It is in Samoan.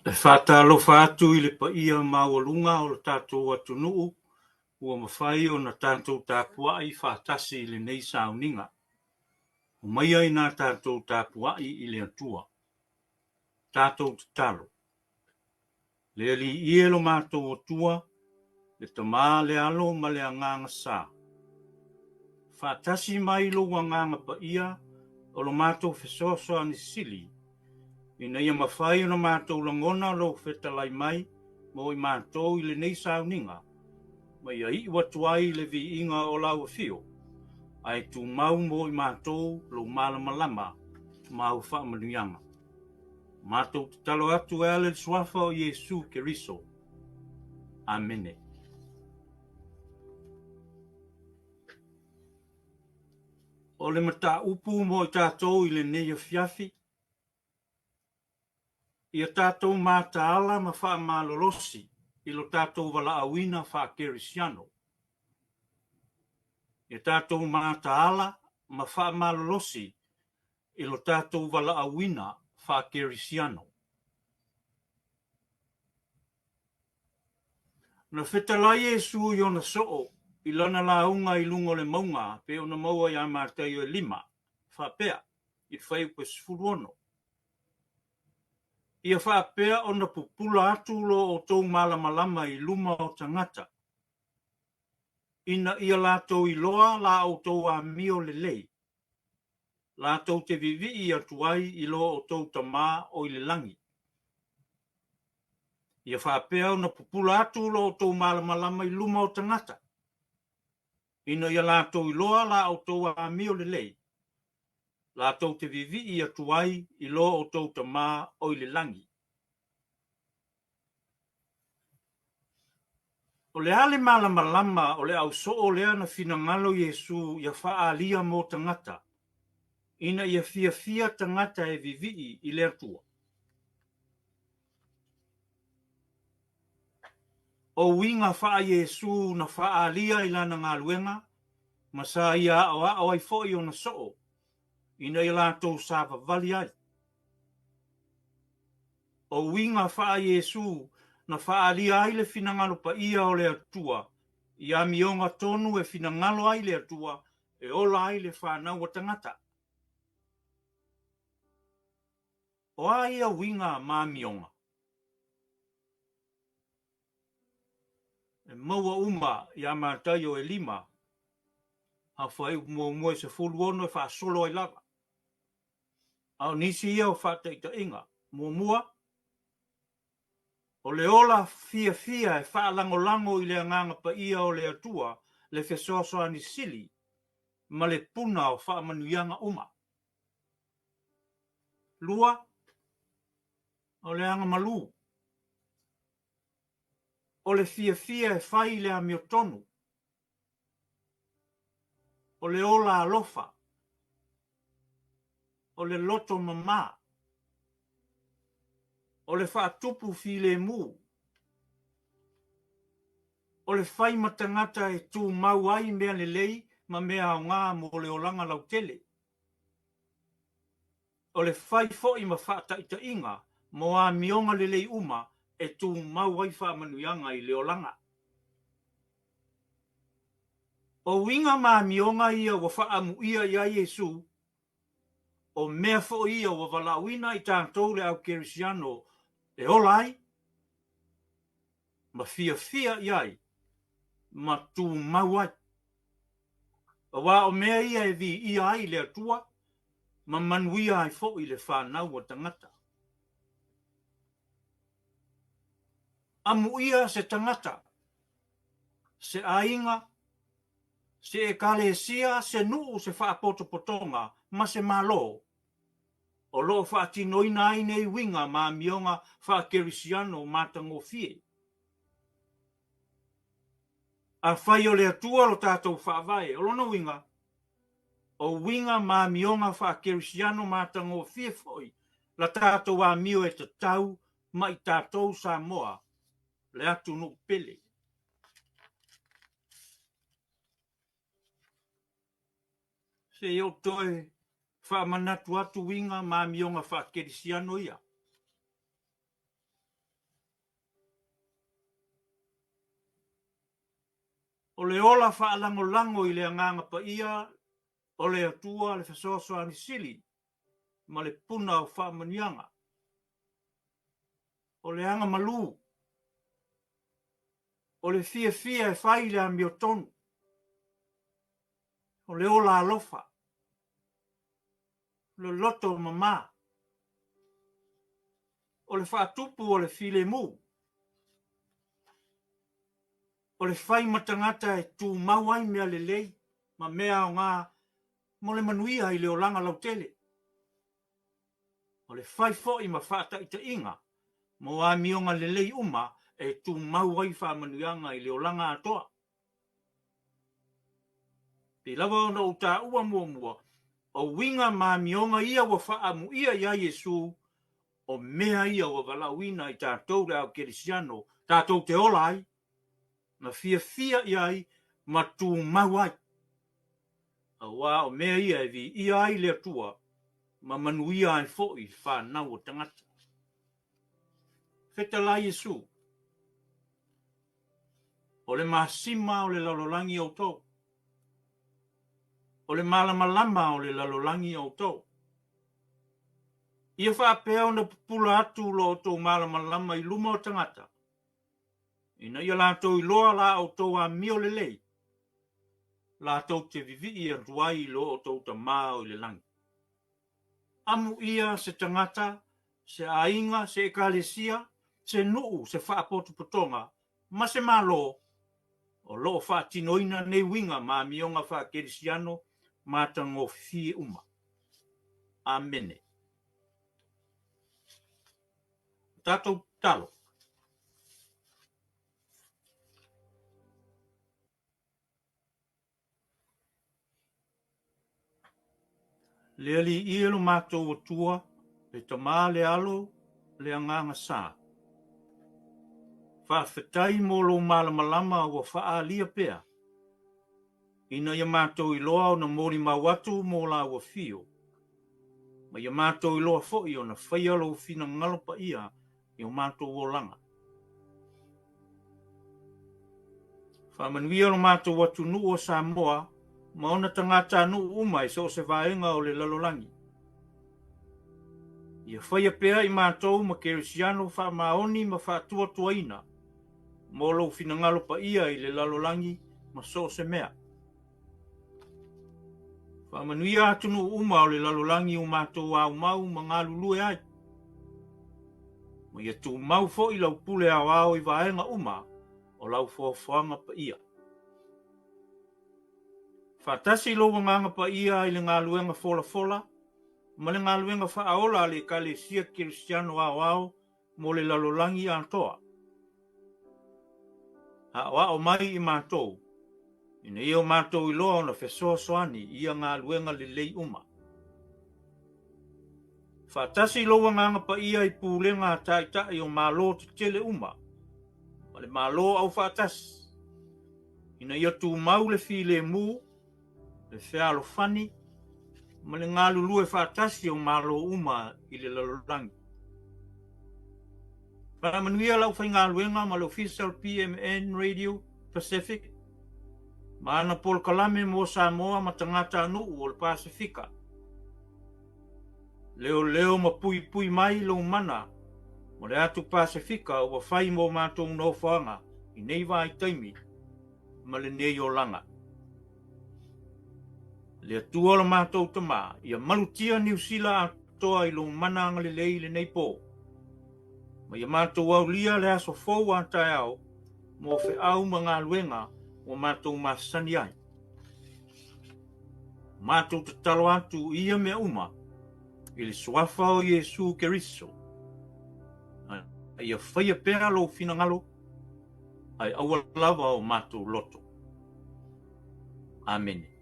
E faatalofa atu i le paia maualuga o le tatou atunuu ua mafai ona tatou tapuai faatasi i lenei sauniga. Omaia ina tatou tapuai i le Atua. Tatou tatalo. Le Alii e lo matou Atua, le Tama, le Alo ma le Agaga Sa, faatasi mai lou Agaga Paia o lo matou fesoasoani sili, ina ia mafai ona matou lagona lou fetalai mai mo i matou i lenei sauniga, ma ia iu atu ai le viiga o lau afio, ae tumau mo i matou lou malamalama ma au faamanuiaga. Matou tatalo atu e ala i le suafa o Iesu Keriso. Amene. O le mataupu mo i tatou i lenei afiafi, ia tatou mataala ma faamalolosi i lo tatou valaauina faakerisiano. Ia tatou mataala ma faamalolosi i lo tatou valaauina faakerisiano. Na fetalai Iesu i ona soo i lana lauga i luga o le mauga pei ona maua ia Mataio e 5, faapea, i le fuaiupu e 16. Ia faapea ona pupula atu lo outou malamalama i luma o tagata, ina ia latou iloa la outou amio lelei, latou te vivii atu ai i lo outou Tama o i le lagi. Ia faapea ona pupula atu lo outou malamalama i luma o tagata, ina ia latou iloa la outou amio lelei, latou te vivii atu ai i lo outou Tama o i le lagi. O le a le malamalama o le ausoo lea na finagalo Iesu ia faaalia mo tagata, ina ia fiafia tagata e vivii i le Atua? O uiga faa-Iesu na faaalia i lana galuega, ma sa ia aoao ai foi ona soo, ina ia latou savavali ai. O uiga faa-Iesu na faaalia ai le finagalo paia o le Atua i amioga tonu e finagalo ai le Atua e ola ai le fanau a tagata. O a ia uiga ma amioga? E maua uma ia Mataio e 5, aofaiupu muamua e 16 e faasolo ai lava. A o nisi ia o faataitaiga. Muamua, o le ola fiafia e faalagolago i le agaga paia o le Atua, le fesoasoani sili ma le puna o faamanuiaga uma. 2, o le agamalu. O le fiafia e fai i le amiotonu. O le ola alofa. O le loto mama. O le faatupu filemu. O le fai ma tagata e tumau ai mea lelei ma mea aoga mo le olaga lautele. O le fai foi ma faataitaiga mo amioga lelei uma e tumau ai faamanuiaga i le olaga. O uiga ma amioga ia ua faaamuia i ai Iesu, o mea foi ia ua valaauina i tatou le au kerisiano e ola ai, ma fiafia i ai, ma tumau ai. Aua o mea ia e viia ai le Atua, ma manuia ai foi le fanau a tagata. Amuia se tagata, se aiga, se ekalesia, se nuu, se faapotopotoga ma se Malo o lo o faatinoina ai nei uiga ma amioga faakerisiano matagofie. Afai o le Atua lo tatou faavae, o lona uiga, o uiga ma amioga faakerisiano matagofie foi la tatou amio e tatau ma i tatou Samoa, le atunuu pele. Se i ou toe faamanatu atu uiga ma amioga faakerisiano ia. O le ola faalagolago i le Agaga Paia o le Atua le fesoasoani sili ma le puna o faamanuiaga. O le agamalu. O le fiafia e fai le amiotonu. O le ola alofa. O le loto mama. O le faatupu o le filemu. O le fai ma tagata e tumau ai mea lelei ma mea aoga mo le manuia i le olaga lautele. O le fai foi ma faataitaiga mo amioga lelei uma e tumau ai faamanuiaga i le olaga atoa. Pei lava ona ou taua muamua, o uiga ma amioga ia ua faaamuia i ai Iesu, o mea ia ua valaauina i tatou le au kerisiano tatou te ola ai, ma fiafia i ai ma tumau ai. Aua o mea ia e viia ai le Atua ma manuia ai foi fanau o tagata. Fetalai Iesu, o le masima o le lalolagi outou. O le malamalama o le lalolagi outou. Ia faapea ona pupula atu lo outou malamalama i luma o tagata, ina ia latou iloa la outou amio lelei, latou te vivii atu ai i lo outou Tamā o i le lagi. Amuia se tagata, se aiga, se ekalesia, se nuu, se faapotopotoga, ma se Malo o lo o faatinoina nei uiga ma amioga faakerisiano matagofie uma. Amene. Tatou tatalo. Le Alii e lo matou Atua, le Tama, le Alo, le Agaga Sa. Faafetai mo lou malamalama ua faaalia pea, ina ia matou iloa ona molimau atu mo lāua afio, ma ia matou iloa foi ona faia lou finagalo paia i o matou olaga. Faamanuia lo matou atunuu o Samoa ma ona tagatanuu uma i so o se vaega o le lalolagi. Ia faia pea i matou ma kerisiano faamaoni ma faatuatuaina mo lou finagalo paia i le lalolagi ma so o se mea. Faamanuia atunuu uma o le lalolagi ua matou aumau ma galulue ai. Ma ia tumau foi lau pule aoao i vaega uma o lau foafoaga paia. Faatasi lou agaga paia i le galuega folafola ma le galuega faaola a le Ekalesia Kerisiano aoao mo le lalolagi atoa. Aoao mai i matou, ina ia o matou iloa ona fesoasoani i ia galuega lelei uma. Faatasi lou agaga paia i pulega a taitai o Malo tetele uma ma le Malo aufaatasi, ina ia tumau le filemu, le fealofani ma le galulue faatasi o Malo uma i le lalolagi. Faamanuia lau faigaluega ma le Ofisa o le PMN Radio Pacific ma ana polokalame mo Samoa ma tagatanuu o le Pasefika. Leoleo ma puipui mai lou mana mo le atu Pasefika ua fai mo matou nofoaga i nei vaitaimi ma lenei olaga. Le Atua o lo matou Tamā, ia malutia Niu Sila atoa i lou mana agalelei i lenei pō, ma ia matou aulia le aso fou a taeao mo feau ma galuega ua matou masani ai. Matou tatalo atu i ia mea uma i le suafa o Iesu Keriso, a ia faia pea lou finagalo ae aua lava o matou loto. Amene.